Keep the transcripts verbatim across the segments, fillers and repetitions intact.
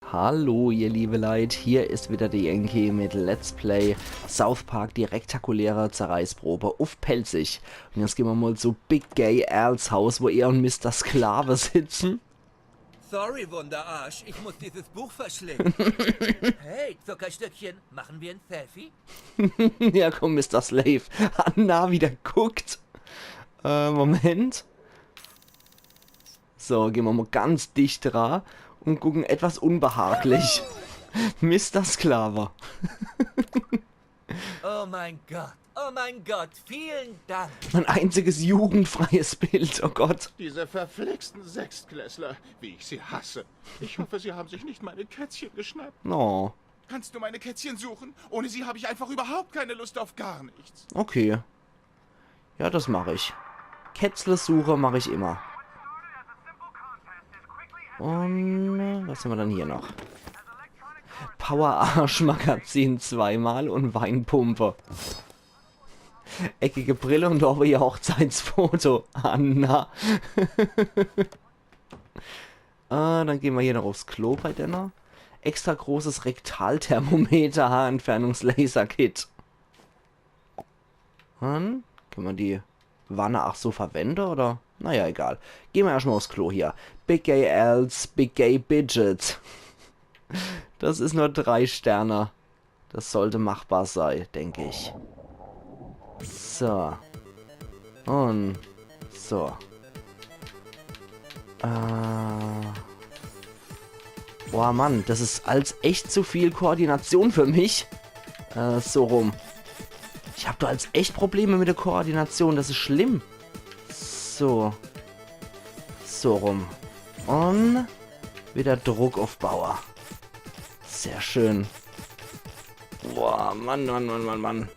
Hallo, ihr liebe Leit, hier is wieder de Yankee mit Let's Play South Park, die rektakuläre Zerreißprobe uff Pälzisch. Un jetzt gehn mer mol zu Big Gay Als Haus, wo er un Mister Sklave sitzen. Sorry, Wunderarsch, ich muss dieses Buch verschlingen. Hey, Zuckerstückchen, machen wir ein Selfie? Ja, komm, Mister Slave. Anna wieder guckt. Äh, Moment. So, gehn mer mol ganz dicht dra un gucken etwas unbehaglich. Mister Sklave. Oh mein Gott, oh mein Gott, vielen Dank. Mein einziges jugendfreies Bild, oh Gott. Diese verflixten Sechstklässler, wie ich sie hasse. Ich hoffe, sie haben sich nicht meine Kätzchen geschnappt. Oh. Kannst du meine Kätzchen suchen? Ohne sie habe ich einfach überhaupt keine Lust auf gar nichts. Okay. Ja, das mach ich. Kätzlesuche mach ich immer. Un, äh, was hämmer dann hier noch? Power-Arsch-Magazin zweimal un Weinpumpe. Eckige Brille un owwe ihr Hochzeitsfoto. Anna. Ah, dann gehn mer hier noch uffs Klo bei denne. Extra großes Rektalthermometer, Haarentfernungs-Laser-Kit. Dann kenne mer die Wanne ach so verwende, oder? Naja, egal. Gehn mer erscht mol uffs Klo hier. Big Gay Als, Big Gay Bidget. Das is nur drei Sterne. Das sollte machbar sei, denk ich. So. Un so. Äh. Boah, Mann, das is als echt zu viel Koordination für mich. Äh, so rum. Ich hab do als echt Probleme mit der Koordination, das is schlimm. So. So rum. Un wieder Druck uffbaue. Sehr schön. Boah, Mann, Mann, Mann, Mann, Mann.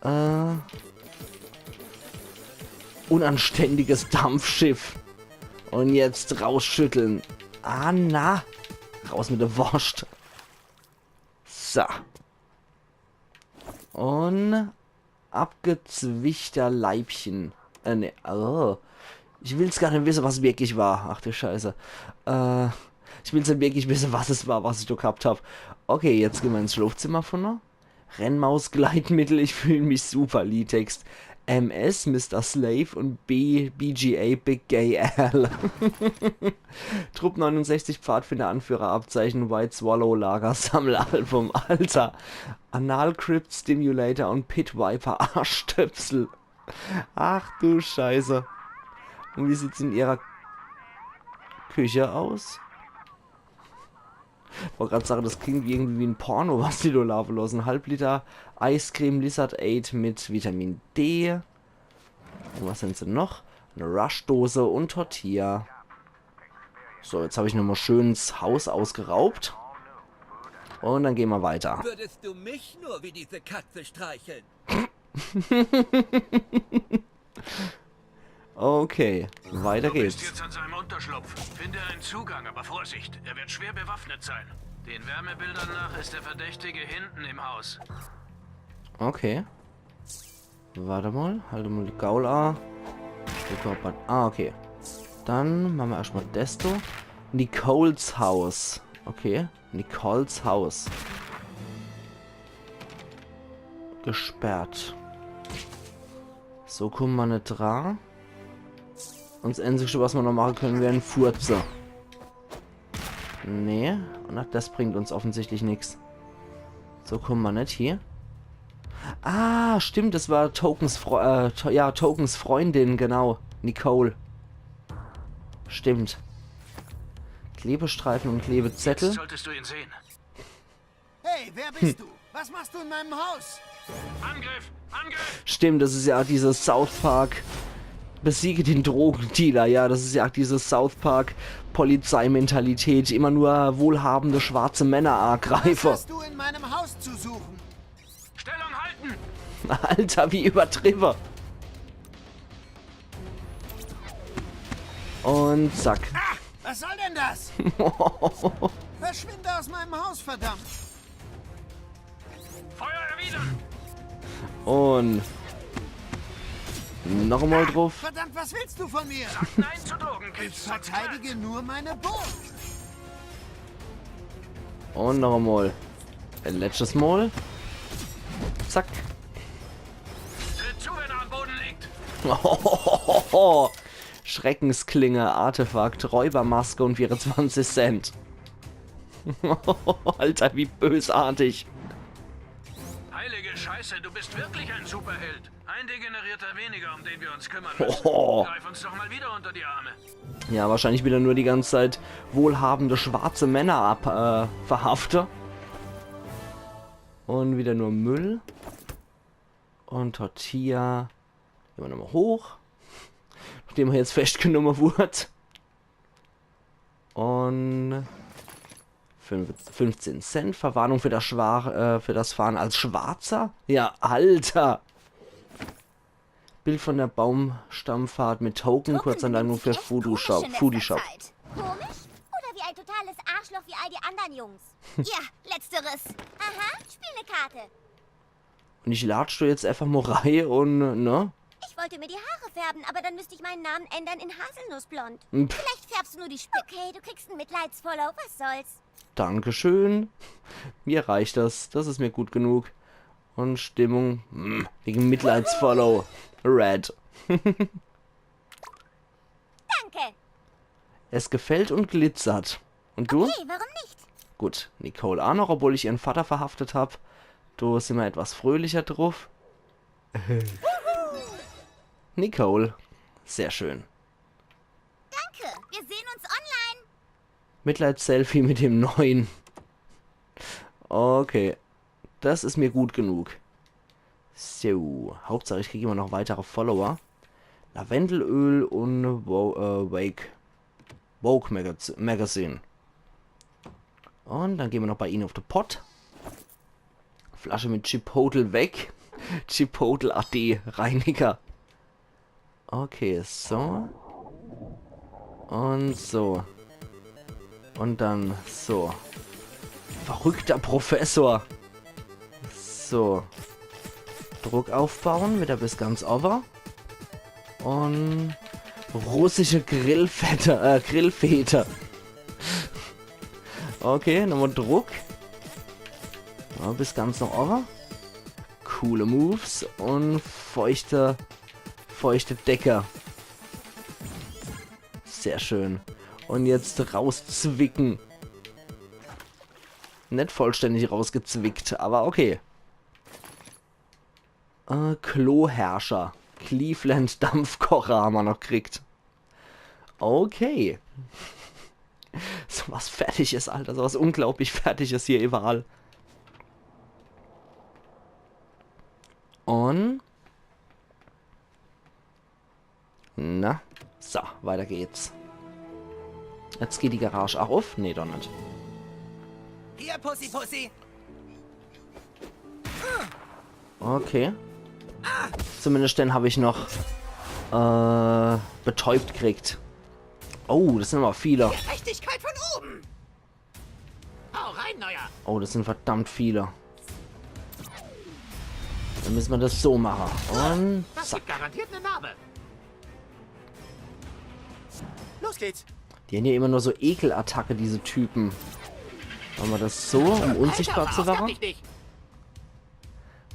Äh. Unanständiges Dampfschiff. Un jetzt rausschütteln. Ah, na. Raus mit der Worscht. So. Un abgezwichter Leibchen. Äh, ne. Oh. Ich will's gar net wisse, was wirklich war. Ach du Scheiße. Äh, ich will's net wirklich wisse, was es war, was ich do gehabt hab. Okay, jetzt gehn mer ins Schlofzimmer von der Rennmaus-Gleitmittel. Ich fühl mich super. Liedtext: M S, Mister Slave un B, B G A, Big Gay Al. Trupp neunundsechzig, Pfadfinder, Anführer, Abzeichen, White Swallow, Lager, Sammelalbum, Alter. Anal Crypt Stimulator un Pit Viper Aarstöpsel. Ach du Scheiße. Un wie sieht's in ihrer Küche aus? Wollt grad sage, das klingt irgendwie wie en Porno, was die do laafe losse. Halbliter Eiscreme Lizard Aid mit Vitamin D. Un was sin se noch? E Rush-Dose un Tortilla. So, jetzt hab ich nochmol schön 's Haus ausgeraubt. Un dann gehn mer weiter. Würdest du mich nur wie diese Katze streicheln? Okay, weiter geht's. Du bist jetzt an seinem Unterschlupf. Finde einen Zugang, aber Vorsicht, er wird schwer bewaffnet sein. Den Wärmebildern nach ist der Verdächtige hinten im Haus. Okay. Wart emol, halt emol die Gaul a. Ah, okay. Dann mache mer erscht mol des do. Nicoles Haus. Okay, Nicoles Haus. Gesperrt. So kumme mer net dra. Un 's Enzische, was mer noch mache kenne, wär en Furze. Nee, un ach des bringt uns offensichtlich nix. So kumme mer net hie. Ah, stimmt, des war Tokens Fre-, äh, To-, ja, Tokens Freundin, genau. Nicole. Stimmt. Klebestreifen un Klebezettel. Jetzt solltest du ihn sehen. Hey, wer bist du? Was machst du in meinem Haus? Angriff! Angriff! Stimmt, des is ja diese South Park Besiege den Drogendealer, ja, des is ja ach diese South Park Polizeimentalität, immer nur wohlhabende schwarze Männer agreife. Was hast du in meinem Haus zu suchen? Stellung halten! Alter, wie übertriwwe. Un zack. Ah, was soll denn das? Verschwinde aus meinem Haus, verdammt! Feuer erwidern! Un noch emol druff. Verdammt, was willst du von mir? Sag Nein zu Drogenkrieg. Ich verteidige nur meine Burg. Und noch emol. E letschtes Mol. Zack. Tritt zu, wenn er am Boden liegt. Schreckensklinge, Artefakt, Räubermaske und vierundzwanzig Cent. Alter, wie bösartig. Heilige Scheiße, du bist wirklich ein Superheld. Ein Degenerierter weniger, um den wir uns kümmern müssen. Hoho. Greif uns doch mal wieder unter die Arme. Ja, wahrscheinlich wieder nur die ganze Zeit wohlhabende schwarze Männer ab, äh, verhafte. Und wieder nur Müll. Und Tortilla. Gehn mer nochmal hoch. Nachdem er jetzt festgenommen wurde. Und fünf, fünfzehn Cent Verwarnung für das, Schwar äh, für das Fahren als Schwarzer? Ja, Alter! Bild von der Baumstammfahrt mit Token, Kurzanleitung für Foodie Shop. Foodie Shop. Komisch? Oder wie ein totales Arschloch wie all die anderen Jungs? Ja, letzteres. Aha, spiel eine Karte. Und ich latsch do jetzt einfach mal rein und, ne? Ich wollte mir die Haare färben, aber dann müsste ich meinen Namen ändern in Haselnussblond. Hm. Vielleicht färbst du nur die Spitze. Okay, du kriegst einen Mitleidsfollow, was soll's. Dankeschön. Mir reicht das. Das ist mir gut genug. Und Stimmung. Hm, wegen Mitleidsfollow. Red. Danke. Es gefällt und glitzert. Und du? Hey, warum nicht? Gut, Nicole auch noch, obwohl ich ihren Vater verhaftet hab. Do sind wir etwas fröhlicher drauf. Nicole. Sehr schön. Danke. Wir sehen uns online. Mitleids-Selfie mit dem Neuen. Okay. Das ist mir gut genug. So, Hauptsache ich kriege immer noch weitere Follower. Lavendelöl und Wo äh, Wake. Woke Magaz Magazine. Und dann gehen wir noch bei ihnen auf den Pott. Flasche mit Chipotle weg. Chipotle A D Reiniger. Okay, so. Und so. Und dann so. Verrückter Professor. So. Druck aufbauen, wieder bis ganz over. Und russische Grillfette, äh, Grillfete. Okay, nochmal Druck. Ja, bis ganz noch over. Coole Moves und feuchte, feuchte Decke. Sehr schön. Und jetzt rauszwicken. Net vollständig rausgezwickt, aber okay. Äh, Kloherrscher. Cleveland Dampfkocher haben wir noch gekriegt. Okay. So was Fertiges, Alter. So was unglaublich Fertiges hier überall. Und... Na? So, weiter geht's. Jetzt geht die Garage auch auf. Nee, doch net. Hier, Pussy, Pussy. Okay. Zumindest den hab ich noch äh, betäubt kriegt. Oh, das sind aber viele. Gerechtigkeit von oben. Hau rein, Neuer. Oh, das sind verdammt viele. Dann müssen wir das so machen. Und Das zack. Gibt garantiert eine Narbe. Los geht's. Die haben ja immer nur so Ekelattacke, diese Typen. Machen wir das so, um unsichtbar Alter, zu verausgab werden? Dich nicht.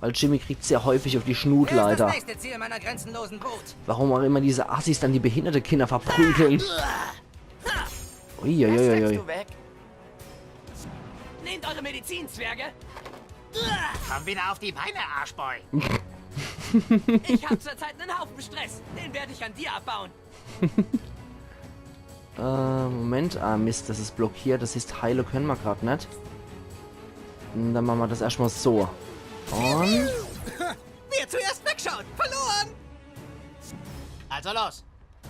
Weil Jimmy kriegt sehr häufig auf die Schnut, Wer ist das leider. Nächste Ziel meiner grenzenlosen Wut? Warum auch immer diese Assis dann die behinderte Kinder verprügeln. Uiuiuiui. Weg? Nehmt eure Medizin, Zwerge. Komm wieder auf die Beine, Arschboy. Ich hab zurzeit einen Haufen Stress. Den werde ich an dir abbauen. Äh, Moment. Ah, Mist, das ist blockiert. Das heißt, heile können wir grad net. Hm, dann machen wir das erstmal so. Und Wer zuerst wegschaut, verloren. Also los.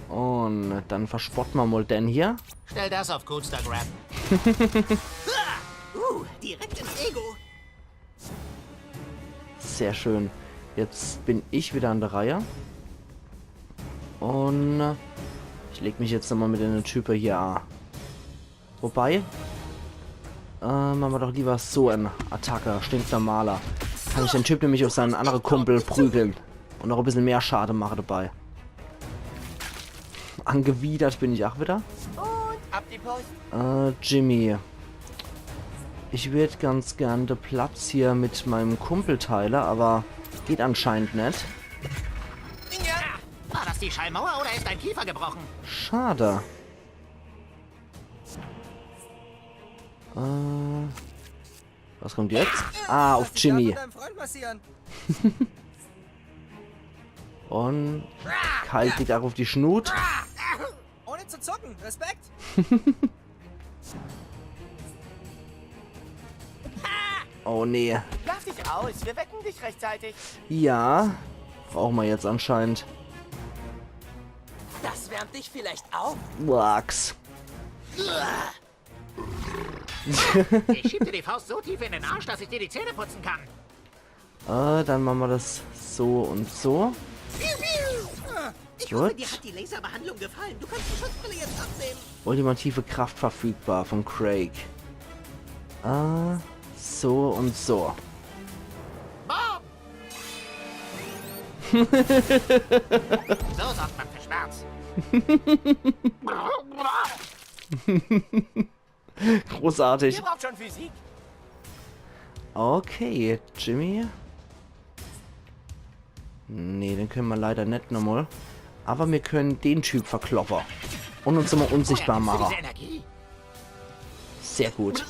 Und dann verspotten wir mal den hier. Stell das auf Coolstagram. Uh, direkt ins Ego. Sehr schön. Jetzt bin ich wieder an der Reihe. Und ich leg mich jetzt nochmal mit den Typen hier an. Wobei, äh, machen wir doch lieber so eine Attacke. Stinknormaler. Kann ich den Typ nämlich auf seinen anderen Kumpel prügeln. Und noch ein bisschen mehr Schade machen dabei. Angewidert bin ich auch wieder. Ab die Post. Äh, Jimmy. Ich würd ganz gern de Platz hier mit meinem Kumpel teile, aber geht anscheinend net. Ja. War das die Schallmauer oder ist ein Kiefer gebrochen? Schade. Äh, was kommt jetzt? Ah, auf Jimmy. Deinem Freund massieren. Und Kyle kriegt auch auf die Schnut. Ohne zu zucken. Respekt. Oh nee. Lass dich aus, wir wecken dich rechtzeitig. Ja, brauchen wir jetzt anscheinend. Das wärmt dich vielleicht auf. Lachs. Ich schieb dir die Faust so tief in den Arsch, dass ich dir die Zähne putzen kann. Äh, dann machen wir das so und so. Ich Gut. Hoffe, dir hat die Laserbehandlung gefallen. Du kannst die Schutzbrille jetzt abnehmen. Ultimative Kraft verfügbar von Craig. Äh, so und so. Bob! So sorgt man für Schmerz. Großartig. Ihr braucht schon Physik. Okay, Jimmy. Nee, den können wir leider net nochmal. Aber wir können den Typ verkloppen. Und uns nochmal unsichtbar Woher nimmst du machen. Diese Energie? Sehr gut.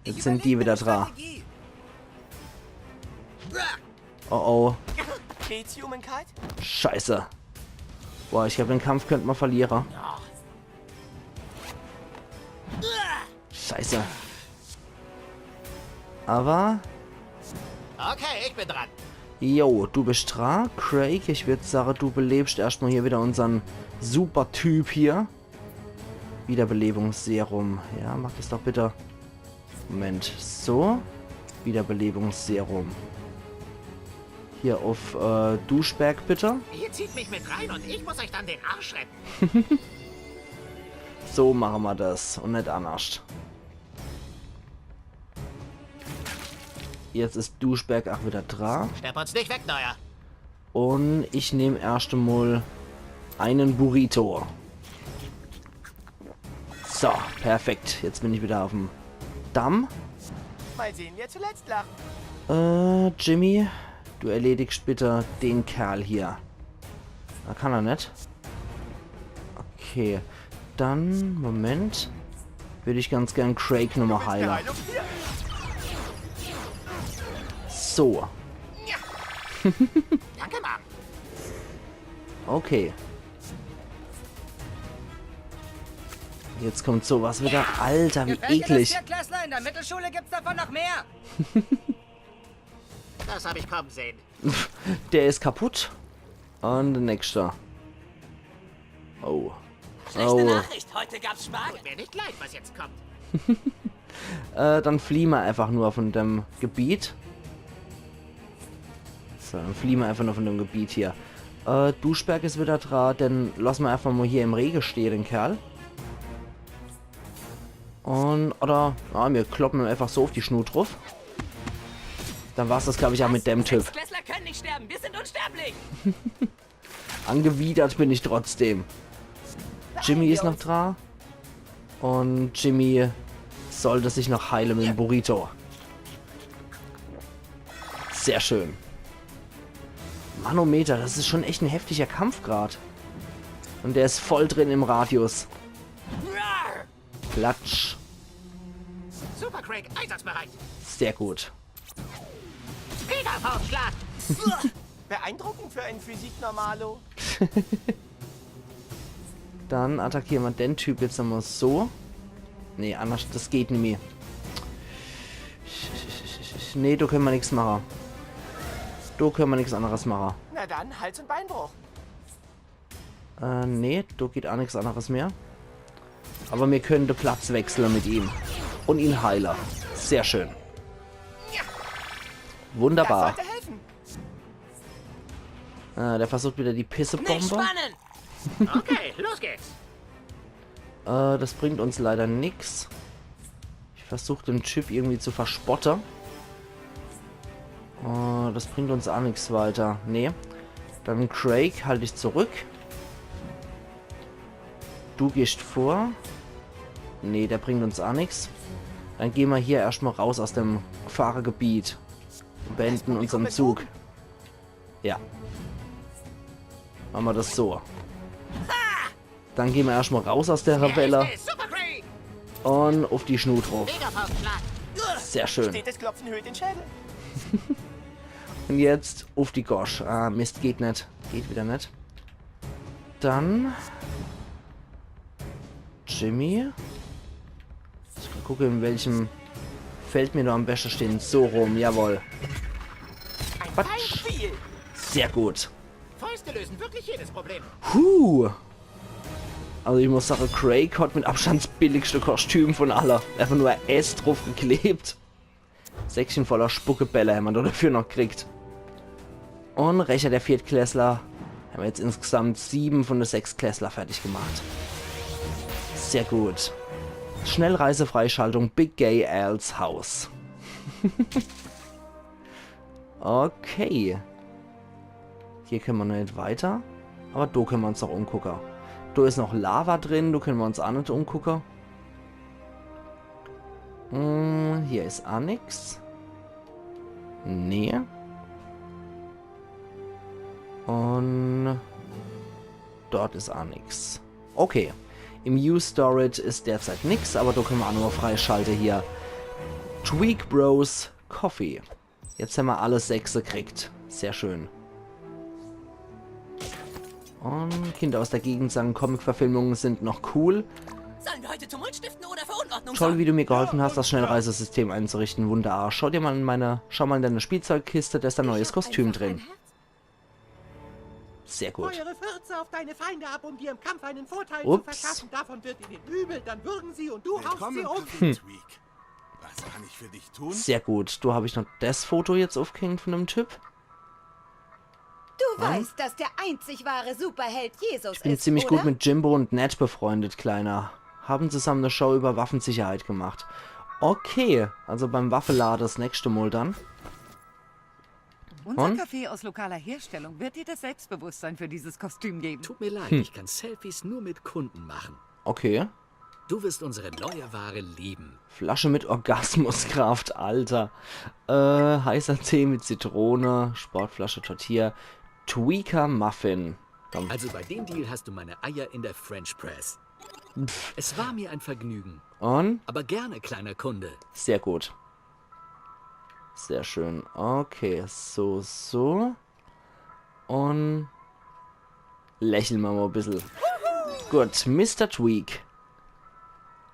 Jetzt sind die wieder dran. Strategie. Oh oh. Geht's, Humankind? Scheiße. Boah, ich glaub, den Kampf könnte man verlieren. Scheiße. Aber, Okay, ich bin dran. jo, du bist dran. Craig, ich würd sagen, du belebst erstmal hier wieder unseren Super-Typ hier. Wiederbelebungsserum. Ja, mach das doch bitte. Moment, so. Wiederbelebungsserum. Hier auf äh, Duschberg bitte. Ihr zieht mich mit rein und ich muss euch dann den Arsch retten. So machen wir das und net anders. Jetzt ist Duschberg auch wieder dran. Schnapp uns nicht weg, Neuer. Und ich nehme erst einmal einen Burrito. So, perfekt. Jetzt bin ich wieder auf dem Damm. Mal sehen, wer zuletzt lacht. Äh, Jimmy, du erledigst bitte den Kerl hier. Da kann er net. Okay, dann, Moment. Würde ich ganz gern Craig nochmal heilen. Heilung hier. So, Danke, Mann. okay. Jetzt kommt sowas wieder. Alter, wie Gefällt dir das, eklig. Viertklässler? In der Mittelschule gibt's davon noch mehr. Das habe ich kommen sehen. Der ist kaputt. Und der nächste. Oh. Schlechte Oh. Nachricht, heute gab's Spargel. Tut mir nicht leid, was jetzt kommt. Äh, dann fliehen wir einfach nur von dem Gebiet. So, dann fliehen wir einfach nur von dem Gebiet hier. Äh, Duschberg ist wieder dran, dann lassen wir einfach mal hier im Regen stehen, den Kerl. Und, oder, ja, wir kloppen ihm einfach so auf die Schnut drauf. Dann war's das, glaub ich, auch mit dem Typ. Sechstklässler können nicht sterben, wir sind unsterblich. Angewidert bin ich trotzdem. Jimmy ist noch dran. Und Jimmy sollte sich noch heilen mit dem Burrito. Sehr schön. Manometer, das ist schon echt ein heftiger Kampf grad. Und der ist voll drin im Radius. Klatsch. Super Craig, einsatzbereit. Sehr gut. Mega-Faustschlag. Beeindruckend für einen Physik-Normalo. Dann attackieren wir den Typ jetzt nochmal so. Nee, anders, das geht nimmi. Nee, da können wir nichts machen. Da können wir nichts anderes machen. Na dann, Hals- und Beinbruch. Äh, nee, da geht auch nichts anderes mehr. Aber wir können den Platz wechseln mit ihm. Und ihn heilen. Sehr schön. Das Wunderbar. sollte helfen. Äh, der versucht wieder die Nicht Pissebombe. spannen. Okay, los geht's. Äh, das bringt uns leider nix. Ich versuch den Chip irgendwie zu verspotten. Äh, das bringt uns auch nix weiter. Nee. Dann Craig, halt dich zurück. Du gehst vor. Nee, der bringt uns aa nix. Dann gehn mer hier erscht mol raus aus dem Gefahregebiet und beenden unsern Zug. Ja. Mache mer das so. Dann gehn mer erscht mol raus aus der Welle. Und uff die Schnut druff. Sehr schön. Stetes Klopfen höhlt den Schädel. Und jetzt uff die Gosch. Ah, Mist, geht net. Geht wieder net. Dann Jimmy. Ich gucke, in welchem Feld mir do am beschte stehn. So rum, jawohl. Patsch. Sehr gut. Fäuste lösen wirklich jedes Problem. Huh. Also ich muss sage, Craig hat mit Abstand das billigste Kostüm von alle. Einfach nur S druffgeklebt. Säckchen voller Spuckebälle hämmer do dafür noch gekriegt. Und Rächer der Viertklässler. Hämmer jetzt insgesamt sieben von de Sechstklässler fertig gemacht. Sehr gut. Schnellreisefreischaltung Big Gay Al's Haus. Okay. Hier kenne mer noch net weiter. Aber do kenne mer uns noch umgucke. Do is noch Lava drin, do kenne mer uns aa net umgucke. Hm, hier is aa nix. Nee. Und dort is aa nix. Okay. Im Used Storage is derzeit nix, aber do kenne mer aa nochmol freischalte hier. Tweak Bros Coffee. Jetzt hämmer alle sechs gekriegt. Sehr schön. Und Kinder aus der Gegend sagen, Comic-Verfilmungen sind noch cool. Sollen wir heute Tumult stiften oder für Unordnung sorgen? Toll, wie du mir geholfen hast, das Schnellreisesystem einzurichten. Wunderbar. Schau dir mal in meine, schau mal in deine Spielzeugkiste, da ist ein neues Kostüm drin. Sehr gut. Feuere Fürze auf deine Feinde ab, um dir im Kampf einen Vorteil zu verschaffen. Ups. Davon wird ihnen übel, dann würgen sie und du haust sie um. Willkommen, Tweak. Was kann ich für dich tun? Sehr gut. Do hab ich noch das Foto jetzt aufgehängt von dem Typ. Du weißt, dass der einzig wahre Superheld Jesus ist, oder? Ich bin ziemlich gut mit Jimbo und Ned befreundet, Kleiner. Haben zusammen eine Show über Waffensicherheit gemacht. Okay, also beim Waffelade das nächste Mal dann. Unser Kaffee aus lokaler Herstellung wird dir das Selbstbewusstsein für dieses Kostüm geben. Tut mir leid, ich kann Selfies nur mit Kunden machen. Okay. Du wirst unsere neue Ware lieben. Flasche mit Orgasmuskraft, Alter. Äh, heißer Tee mit Zitrone, Sportflasche, Tortilla, Tweaker Muffin. Komm. Also bei dem Deal hast du meine Eier in der French Press. Pff. Es war mir ein Vergnügen. Und? Aber gerne, kleiner Kunde. Sehr gut. Sehr schön. Okay, so, so. Und lächle mer mal e bissel. Gut, Mister Tweak.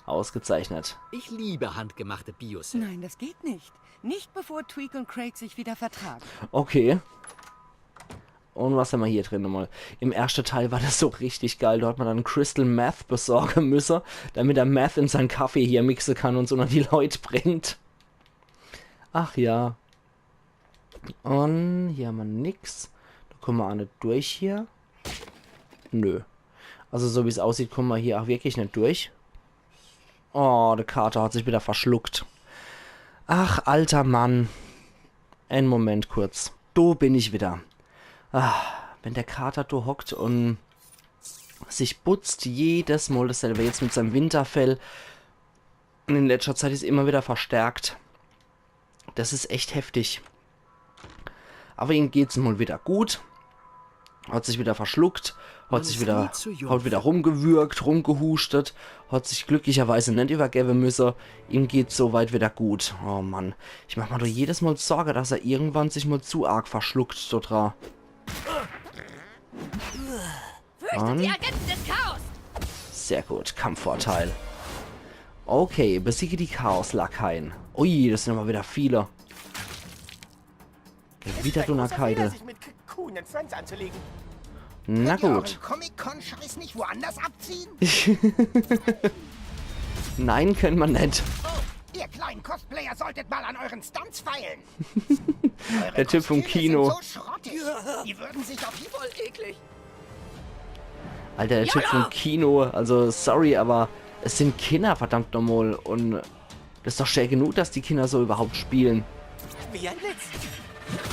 Ausgezeichnet. Ich liebe handgemachte Bio-Selfies. Nein, das geht nicht. Nicht, bevor Tweak und Craig sich wieder vertragen. Okay. Und was hämmer hier drin nochmal? Im erschte Teil war das so richtig geil. Do hat mer dann Crystal Meth besorge müsse, damit er Meth in sein Kaffee hier mixe kann und so noch die Leut bringt. Ach ja. Und hier hämmer nix. Do kumme mer aa net durch hier. Nö. Also so wie's aussieht, kumme mer hier aa wirklich net durch. Oh, der Kater hat sich wieder verschluckt. Ach, alter Mann. En Moment kurz. Do bin ich wieder. Ah, wenn der Kater do hockt und sich butzt, jedes Mal dasselbe. Jetzt mit seinem Winterfell. Und in letzter Zeit is immer wieder verstärkt. Das is echt heftig. Aber ihm geht's mal wieder gut. Hat sich wieder verschluckt, hat sich wieder, hat wieder rumgewürgt, rumgehuschtet, hat sich glücklicherweise net übergebe müsse. Ihm geht's soweit wieder gut. Oh Mann, ich mach mer doch jedes Mal Sorge, dass er irgendwann sich mal zu arg verschluckt do dra. Fürchtet die Agenten des Chaos! Sehr gut, Kampfvorteil. Okay, besiege die Chaos-Lakaien. Ui, das sind aber wieder viele. Wieder Dunnerkeide. Sich mit Cocoon and Friends anzulegen. Na gut. Könnt ihr euren Comic-Con-Scheiß nicht woanders abziehen? Nein, können mer net. Oh, ihr kleinen Cosplayer solltet mal an euren Stunts feilen. Der Typ vom Kino. Eure Kostüme sind so schrottig. Die würden sich auf jeden Fall eklig. Alter, der Typ vom Kino, also sorry, aber es sind Kinder, verdammt nochmal. Und das is doch schä genug, dass die Kinder so überhaupt spielen. Wie ein Blitz.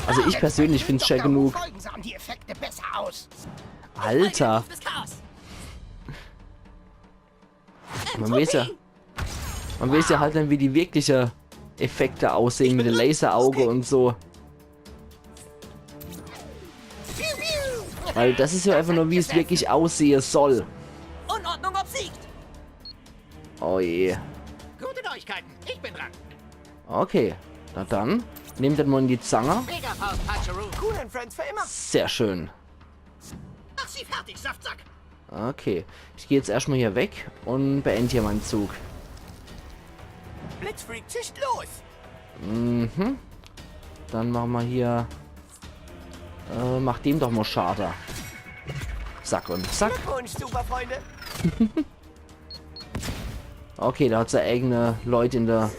Also ich persönlich find's schä genug. Folgen sahen die Effekte besser aus. Alter. Des Chaos. Man weiß ja, Man weiß ja halt dann, wie die wirkliche Effekte aussehen mit dem Laserauge und so. Weil das is ja einfach nur, wie es wirklich aussehe soll. Unordnung obsiegt. Oh je. Gute Neuigkeiten, ich bin dran. Okay, na dann. Nehmt den mal in die Zange. Megafaust, Pachyroo. Cool and Friends für immer. Sehr schön. Mach sie fertig, Saftsack. Okay, ich geh jetzt erstmal hier weg und beend hier meinen Zug. Blitzfreak zischt los. Mhm. Dann machen wir hier... Äh, mach dem doch mal Schade. Zack und zack. Glückwunsch, Superfreunde. Okay, da hat se eigene Leute in der...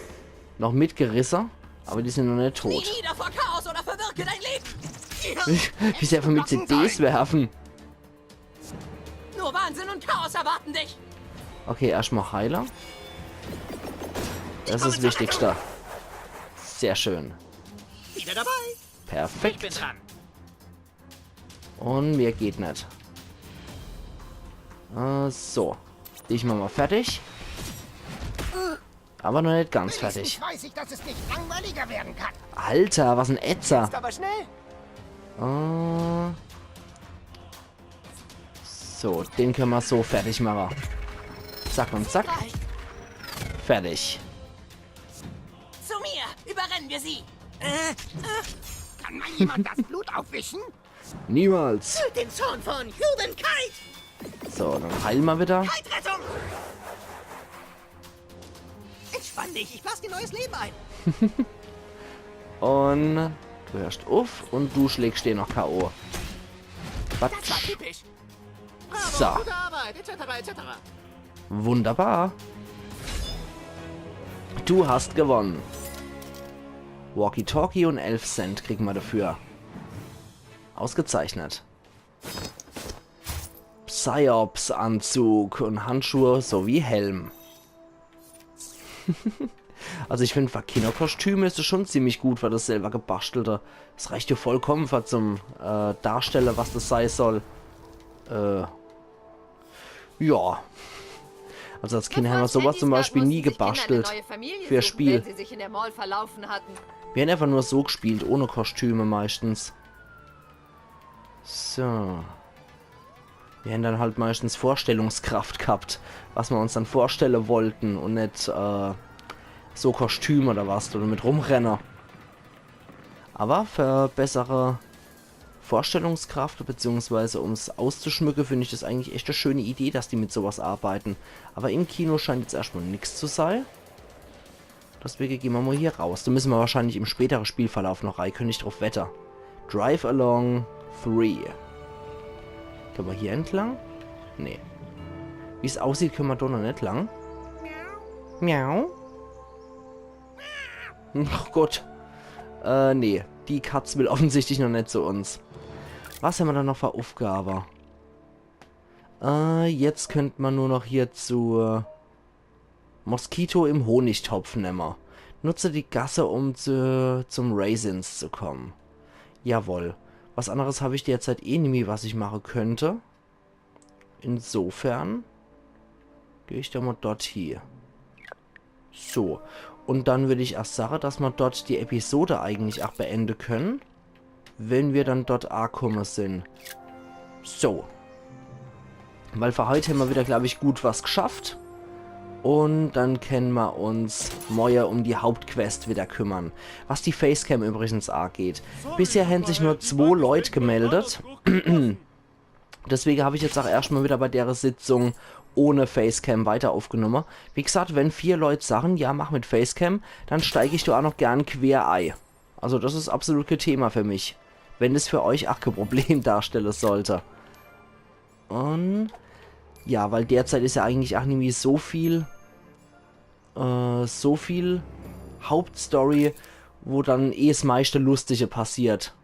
noch mitgerisse. Aber die sind noch net tot. Knie nieder vor Chaos oder verwirke dein Leben. Wie sie einfach mit C Ds werfen. Nur Wahnsinn und Chaos erwarten dich. Okay, erstmal Heiler. Das is das Wichtigste. Sehr schön. Wieder dabei. Ich bin Perfekt. Dran. Und mir geht net. Äh, so. Dich mach mal fertig. Aber noch net ganz fertig. Weiß ich, dass es nicht langweiliger werden kann. Alter, was en Ätzer. Aber schnell. Äh, so, den können wir so fertig machen. Zack und zack. Fertig. Zu mir. Überrennen wir sie. Kann mal jemand das Blut aufwischen? Niemals. Den Zorn von Hubenkeit. So, dann heilen wir wieder. Zeitrettung. Entspann dich, ich blas dir neues Leben ein. Und du hörst uff und du schlägst den noch K O. Das war Batsch. Typisch. Bravo, So. Gute Arbeit, et cetera, et cetera. Wunderbar. Du hast gewonnen. Walkie-Talkie und elf Cent kriegen wir dafür. Ausgezeichnet. Psyops-Anzug und Handschuhe sowie Helm. Also ich find, für Kinnerkostüme is es schon ziemlich gut, für das selber gebastelte. Es reicht ja vollkommen für zum äh, Darstelle, was das sei soll. Äh, ja. Also als Kinder haben wir sowas zum Beispiel nie gebastelt. Für Spiel. Wenn sie sich in der Mall verlaufen hatten. Wir haben einfach nur so gespielt, ohne Kostüme meistens. So. Wir haben dann halt meistens Vorstellungskraft gehabt, was wir uns dann vorstellen wollten und net äh, so Kostüme oder was, oder mit rumrenne. Aber für bessere Vorstellungskraft, beziehungsweise um's auszuschmücken, find ich das eigentlich echt e schöne Idee, dass die mit sowas arbeiten. Aber im Kino scheint jetzt erstmal nix zu sei. Deswegen gehen wir mal hier raus. Da müssen wir wahrscheinlich im späteren Spielverlauf noch rein, könnte ich drauf wette. Drive Along three. Können wir hier entlang? Nee. Wie's aussieht, können wir da noch net lang. Miau. Ach Gott. Äh, nee. Die Katz will offensichtlich noch net zu uns. Was haben wir da noch für Aufgabe? Äh, jetzt könnte man nur noch hier zur Moskito im Honigtopf nemme. Nutze die Gasse, um zu, zum Raisins zu kommen. Jawohl. Was anderes habe ich derzeit eh nimmi, was ich machen könnte. Insofern gehe ich da mal dort hier. So. Und dann würde ich erst sagen, dass wir dort die Episode eigentlich auch beenden können, wenn wir dann dort angekommen sind. So. Weil für heute haben wir wieder, glaube ich, gut was geschafft. Und dann können wir uns morgen um die Hauptquest wieder kümmern. Was die Facecam übrigens angeht. Bisher haben sich nur zwei Leute gemeldet. Deswegen habe ich jetzt auch erstmal wieder bei der Sitzung ohne Facecam weiter aufgenommen. Wie gesagt, wenn vier Leute sagen, ja, mach mit Facecam, dann steige ich da auch noch gern quer ein. Also das ist absolut kein Thema für mich. Wenn es für euch auch kein Problem darstellen sollte. Und ja, weil derzeit ist ja eigentlich auch nicht mehr so viel, äh, so viel Hauptstory, wo dann eh das meiste Lustige passiert.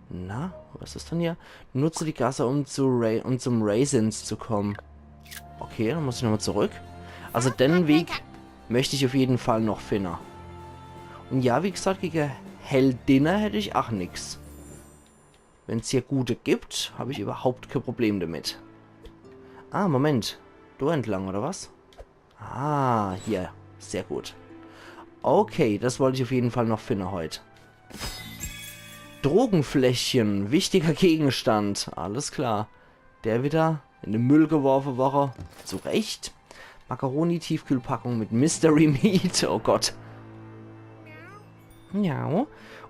Na, was ist denn hier? Nutze die Gasse, um, zu Ra um zum Raisins zu kommen. Okay, dann muss ich nochmal zurück. Also den Weg möchte ich auf jeden Fall noch finden. Und ja, wie gesagt, gegen Heldinne hätte ich auch nix. Wenn's hier gute gibt, habe ich überhaupt kein Problem damit. Ah, Moment. Da entlang, oder was? Ah, hier. Sehr gut. Okay, das wollt ich auf jeden Fall noch finde heut. Drogenfläschchen, wichtiger Gegenstand. Alles klar. Der wieder in de Müll geworfe worre. Zu Recht. Macaroni-Tiefkühlpackung mit Mystery Meat. Oh Gott. Ja.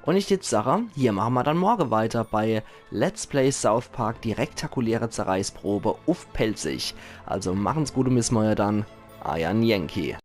Und ich jetzt sache, hier mache ma dann morge weiter bei Let's Play South Park, die rektakuläre Zerreißprobe uff Pälzisch. Also machen's gut und bis morge dann. Eier Yankee.